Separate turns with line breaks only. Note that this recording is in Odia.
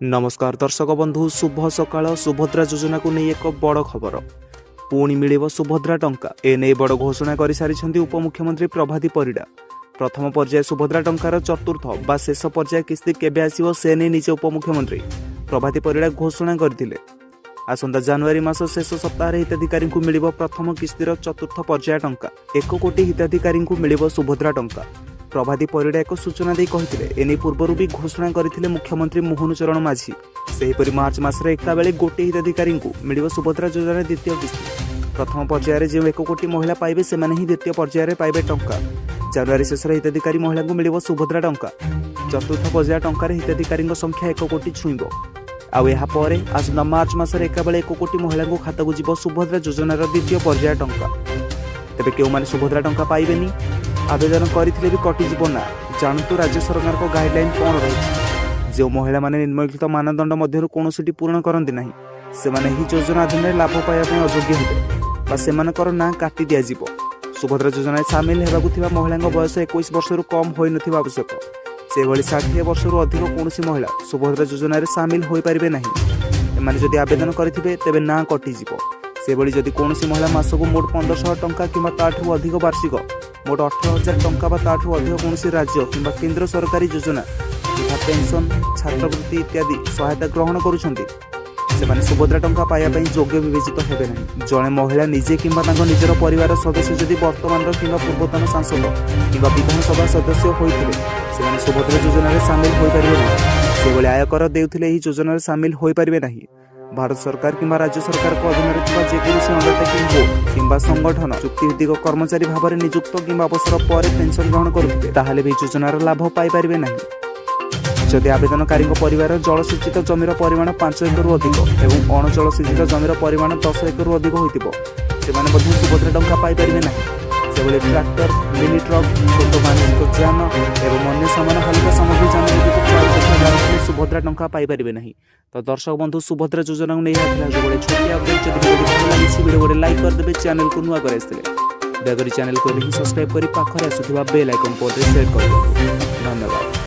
ନମସ୍କାର ଦର୍ଶକ ବନ୍ଧୁ, ଶୁଭ ସକାଳ। ସୁଭଦ୍ରା ଯୋଜନାକୁ ନେଇ ଏକ ବଡ଼ ଖବର। ପୁଣି ମିଳିବ ସୁଭଦ୍ରା ଟଙ୍କା। ଏନେଇ ବଡ଼ ଘୋଷଣା କରିସାରିଛନ୍ତି ଉପମୁଖ୍ୟମନ୍ତ୍ରୀ ପ୍ରଭାତୀ ପରିଡ଼ା। ପ୍ରଥମ ପର୍ଯ୍ୟାୟ ସୁଭଦ୍ରା ଟଙ୍କାର ଚତୁର୍ଥ ବା ଶେଷ ପର୍ଯ୍ୟାୟ କିସ୍ତି କେବେ ଆସିବ, ସେ ନେଇ ନିଜେ ଉପମୁଖ୍ୟମନ୍ତ୍ରୀ ପ୍ରଭାତୀ ପରିଡ଼ା ଘୋଷଣା କରିଥିଲେ। ଆସନ୍ତା ଜାନୁଆରୀ ମାସ ଶେଷ ସପ୍ତାହରେ ହିତାଧିକାରୀଙ୍କୁ ମିଳିବ ପ୍ରଥମ କିସ୍ତିର ଚତୁର୍ଥ ପର୍ଯ୍ୟାୟ ଟଙ୍କା। 1 କୋଟି ହିତାଧିକାରୀଙ୍କୁ ମିଳିବ ସୁଭଦ୍ରା ଟଙ୍କା। ପ୍ରଭାତୀ ପରିଡ଼ା ଏକ ସୂଚନା ଦେଇ କହିଥିଲେ, ଏନେଇ ପୂର୍ବରୁ ବି ଘୋଷଣା କରିଥିଲେ ମୁଖ୍ୟମନ୍ତ୍ରୀ ମୋହନ ଚରଣ ମାଝୀ। ସେହିପରି ମାର୍ଚ୍ଚ ମାସରେ ଏକାବେଳେ ଗୋଟିଏ ହିତାଧିକାରୀଙ୍କୁ ମିଳିବ ସୁଭଦ୍ରା ଯୋଜନାର ଦ୍ୱିତୀୟ କିସ୍ତି। ପ୍ରଥମ ପର୍ଯ୍ୟାୟରେ ଯେଉଁ 1 କୋଟି ମହିଳା ପାଇବେ, ସେମାନେ ହିଁ ଦ୍ୱିତୀୟ ପର୍ଯ୍ୟାୟରେ ପାଇବେ ଟଙ୍କା। ଜାନୁଆରୀ ଶେଷରେ ହିତାଧିକାରୀ ମହିଳାଙ୍କୁ ମିଳିବ ସୁଭଦ୍ରା ଟଙ୍କା। ଚତୁର୍ଥ ପର୍ଯ୍ୟାୟ ଟଙ୍କାରେ ହିତାଧିକାରୀଙ୍କ ସଂଖ୍ୟା 1 କୋଟି ଛୁଇଁବ। ଆଉ ଏହାପରେ ଆସନ୍ତା ମାର୍ଚ୍ଚ ମାସରେ ଏକାବେଳେ 1 କୋଟି ମହିଳାଙ୍କ ଖାତାକୁ ଯିବ ସୁଭଦ୍ରା ଯୋଜନାର ଦ୍ୱିତୀୟ ପର୍ଯ୍ୟାୟ ଟଙ୍କା। ତେବେ କେଉଁମାନେ ସୁଭଦ୍ରା ଟଙ୍କା ପାଇବେନି, ଆବେଦନ କରିଥିଲେ ବି କଟିଯିବ ନା, ଜାଣନ୍ତୁ ରାଜ୍ୟ ସରକାରଙ୍କ ଗାଇଡଲାଇନ୍ କ'ଣ ରହିଛି। ଯେଉଁ ମହିଳାମାନେ ନିମ୍ନଲିଖିତ ମାନଦଣ୍ଡ ମଧ୍ୟରୁ କୌଣସିଟି ପୂରଣ କରନ୍ତି ନାହିଁ, ସେମାନେ ଏହି ଯୋଜନା ଅଧୀନରେ ଲାଭ ପାଇବା ପାଇଁ ଅଯୋଗ୍ୟ ହେବେ ବା ସେମାନଙ୍କର ନାଁ କାଟି ଦିଆଯିବ। ସୁଭଦ୍ରା ଯୋଜନାରେ ସାମିଲ ହେବାକୁ ଥିବା ମହିଳାଙ୍କ ବୟସ 21 ବର୍ଷରୁ କମ୍ ହୋଇନଥିବା ଆବଶ୍ୟକ। ସେହିଭଳି 60 ବର୍ଷରୁ ଅଧିକ କୌଣସି ମହିଳା ସୁଭଦ୍ରା ଯୋଜନାରେ ସାମିଲ ହୋଇପାରିବେ ନାହିଁ। ଏମାନେ ଯଦି ଆବେଦନ କରିଥିବେ, ତେବେ ନାଁ କଟିଯିବ। ସେଭଳି ଯଦି କୌଣସି ମହିଳା ମାସକୁ ମୋଟ 1500 ଟଙ୍କା କିମ୍ବା ତାଠାରୁ ଅଧିକ ବାର୍ଷିକ ମୋଟ 18,000 ଟଙ୍କା ବା ତାଠାରୁ ଅଧିକ କୌଣସି ରାଜ୍ୟ କିମ୍ବା କେନ୍ଦ୍ର ସରକାରୀ ଯୋଜନା ଯଥା ପେନ୍ସନ୍, ଛାତ୍ରବୃତ୍ତି ଇତ୍ୟାଦି ସହାୟତା ଗ୍ରହଣ କରୁଛନ୍ତି, ସେମାନେ ସୁଭଦ୍ରା ଟଙ୍କା ପାଇବା ପାଇଁ ଯୋଗ୍ୟ ବିବେଚିତ ହେବେ ନାହିଁ। ଜଣେ ମହିଳା ନିଜେ କିମ୍ବା ତାଙ୍କ ନିଜର ପରିବାର ସଦସ୍ୟ ଯଦି ବର୍ତ୍ତମାନର କିମ୍ବା ପୂର୍ବତନ ସାଂସଦ କିମ୍ବା ବିଧାନସଭା ସଦସ୍ୟ ହୋଇଥିଲେ, ସେମାନେ ସୁଭଦ୍ରା ଯୋଜନାରେ ସାମିଲ ହୋଇପାରିବେ ନାହିଁ। ସେଭଳି ଆୟକର ଦେଉଥିଲେ ଏହି ଯୋଜନାରେ ସାମିଲ ହୋଇପାରିବେ ନାହିଁ। ଭାରତ ସରକାର କିମ୍ବା ରାଜ୍ୟ ସରକାରଙ୍କ ଅଧୀନରେ ଥିବା ଯେକୌଣସି ଅଣ୍ଡରଟେକିଂ ବୋର୍ଡ କିମ୍ବା ସଂଗଠନ ଚୁକ୍ତିଭିତ୍ତିକ କର୍ମଚାରୀ ଭାବରେ ନିଯୁକ୍ତ କିମ୍ବା ଅବସର ପରେ ପେନ୍ସନ୍ ଗ୍ରହଣ କରୁଥିବେ, ତାହେଲେ ବି ଏହି ଯୋଜନାର ଲାଭ ପାଇପାରିବେ ନାହିଁ। ଯଦି ଆବେଦନକାରୀଙ୍କ ପରିବାର ଜଳସେଚିତ ଜମିର ପରିମାଣ 5 ଏକରରୁ ଅଧିକ ଏବଂ ଅଣଜଳସେଚିତ ଜମିର ପରିମାଣ 10 ଏକରରୁ ଅଧିକ ହୋଇଥିବ, ସେମାନେ ମଧ୍ୟ ସୁଭଦ୍ରା ଟଙ୍କା ପାଇପାରିବେ ନାହିଁ। ସେଭଳି ଟ୍ରାକ୍ଟର, ମିନି ଟ୍ରକ୍, ଛୋଟ ବାଣିଜ୍ୟିକ ଯାନ ଏବଂ ଅନ୍ୟ ସମାନ ହାଲୁକା ସାମଗ୍ରୀ ଯାନ ବ୍ୟତୀତ ଚାରି ଚକିଆ ଯାନ ଥିଲେ ସୁଭଦ୍ରା ଟଙ୍କା ପାଇପାରିବେ ନାହିଁ। ତ ଦର୍ଶକ ବନ୍ଧୁ, ସୁଭଦ୍ରା ଯୋଜନାକୁ ନେଇ ଏହା ଥିଲା ଗୋଟେ ଛୋଟିଆ ଅପଡେଟ୍। ଯଦି ଭିଡ଼ିଓଟି ଭଲ ଲାଗିଛି, ଭିଡ଼ିଓ ଗୋଟେ ଲାଇକ୍ କରିଦେବେ। ଚ୍ୟାନେଲକୁ ନୂଆ କରି ଆସିଥିଲେ ଦୟାକରି ଚ୍ୟାନେଲକୁ ଏବେ ହିଁ ସବସ୍କ୍ରାଇବ୍ କରି ପାଖରେ ଆସୁଥିବା ବେଲ୍ ଆଇକନ୍ ପରେ ସେଟ୍ କରିଦିଅନ୍ତୁ। ଧନ୍ୟବାଦ।